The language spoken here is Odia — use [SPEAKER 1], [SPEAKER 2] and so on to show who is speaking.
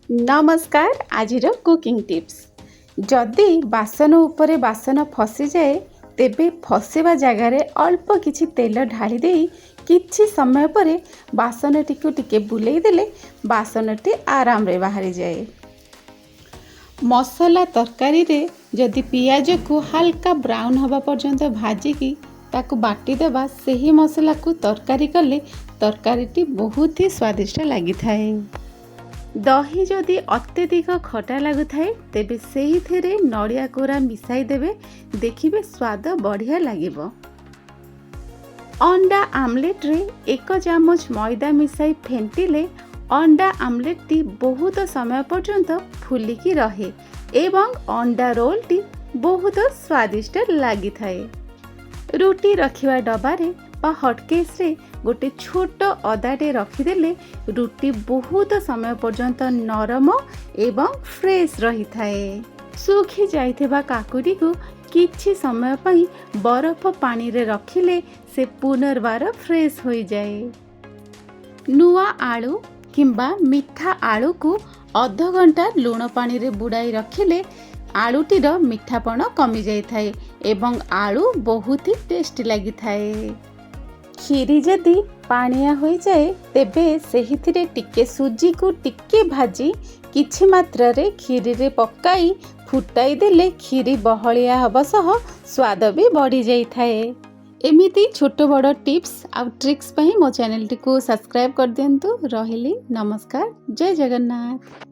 [SPEAKER 1] ନମସ୍କାର। ଆଜିର କୁକିଂ ଟିପ୍ସ: ଯଦି ବାସନ ଉପରେ ବାସନ ଫସିଯାଏ, ତେବେ ଫସିବା ଜାଗାରେ ଅଳ୍ପ କିଛି ତେଲ ଢାଳି ଦେଇ କିଛି ସମୟ ପରେ ବାସନଟିକୁ ଟିକେ ବୁଲେଇ ଦେଲେ ବାସନଟି ଆରାମରେ ବାହାରିଯାଏ। ମସଲା ତରକାରୀରେ ଯଦି ପିଆଜକୁ ହାଲକା ବ୍ରାଉନ୍ ହେବା ପର୍ଯ୍ୟନ୍ତ ଭାଜିକି ତାକୁ ବାଟିଦେବା, ସେହି ମସଲାକୁ ତରକାରୀ କଲେ ତରକାରୀଟି ବହୁତ ହି ସ୍ୱାଦିଷ୍ଟ ଲାଗିଥାଏ। ଦହି ଯଦି ଅତ୍ୟଧିକ ଖଟା ଲାଗୁଥାଏ, ତେବେ ସେଇଥିରେ ନଡ଼ିଆ କୋରା ମିଶାଇ ଦେବେ, ଦେଖିବେ ସ୍ୱାଦ ବଢ଼ିଆ ଲାଗିବ। ଅଣ୍ଡା ଆମଲେଟରେ 1 ଚାମଚ ମଇଦା ମିଶାଇ ଫେଣ୍ଟିଲେ ଅଣ୍ଡା ଆମଲେଟଟି ବହୁତ ସମୟ ପର୍ଯ୍ୟନ୍ତ ଫୁଲିକି ରହେ ଏବଂ ଅଣ୍ଡା ରୋଲଟି ବହୁତ ସ୍ୱାଦିଷ୍ଟ ଲାଗିଥାଏ। ରୁଟି ରଖିବା ଡବାରେ ବା ହଟକେସ୍ରେ ଗୋଟେ ଛୋଟ ଅଦାଟେ ରଖିଦେଲେ ରୁଟି ବହୁତ ସମୟ ପର୍ଯ୍ୟନ୍ତ ନରମ ଏବଂ ଫ୍ରେଶ୍ ରହିଥାଏ। ଶୁଖି ଯାଇଥିବା କାକୁଡ଼ିକୁ କିଛି ସମୟ ପାଇଁ ବରଫ ପାଣିରେ ରଖିଲେ ସେ ପୁନର୍ବାର ଫ୍ରେଶ୍ ହୋଇଯାଏ। ନୂଆ ଆଳୁ କିମ୍ବା ମିଠା ଆଳୁକୁ ଅଧଘଣ୍ଟା ଲୁଣ ପାଣିରେ ବୁଡ଼ାଇ ରଖିଲେ ଆଳୁଟିର ମିଠାପଣ କମିଯାଇଥାଏ ଏବଂ ଆଳୁ ବହୁତ ହି ଟେଷ୍ଟି ଲାଗିଥାଏ। କ୍ଷୀରି ଯଦି ପାଣିଆ ହୋଇଯାଏ, ତେବେ ସେହିଥିରେ ଟିକେ ସୁଜିକୁ ଟିକେ ଭାଜି କିଛି ମାତ୍ରାରେ କ୍ଷୀରିରେ ପକାଇ ଫୁଟାଇ ଦେଲେ କ୍ଷୀରି ବହଳିଆ ହେବା ସହ ସ୍ୱାଦ ବି ବଢ଼ିଯାଇଥାଏ। ଏମିତି ଛୋଟ ବଡ଼ ଟିପ୍ସ ଆଉ ଟ୍ରିକ୍ସ ପାଇଁ ମୋ ଚ୍ୟାନେଲଟିକୁ ସବସ୍କ୍ରାଇବ୍ କରିଦିଅନ୍ତୁ। ରହିଲି, ନମସ୍କାର, ଜୟ ଜଗନ୍ନାଥ।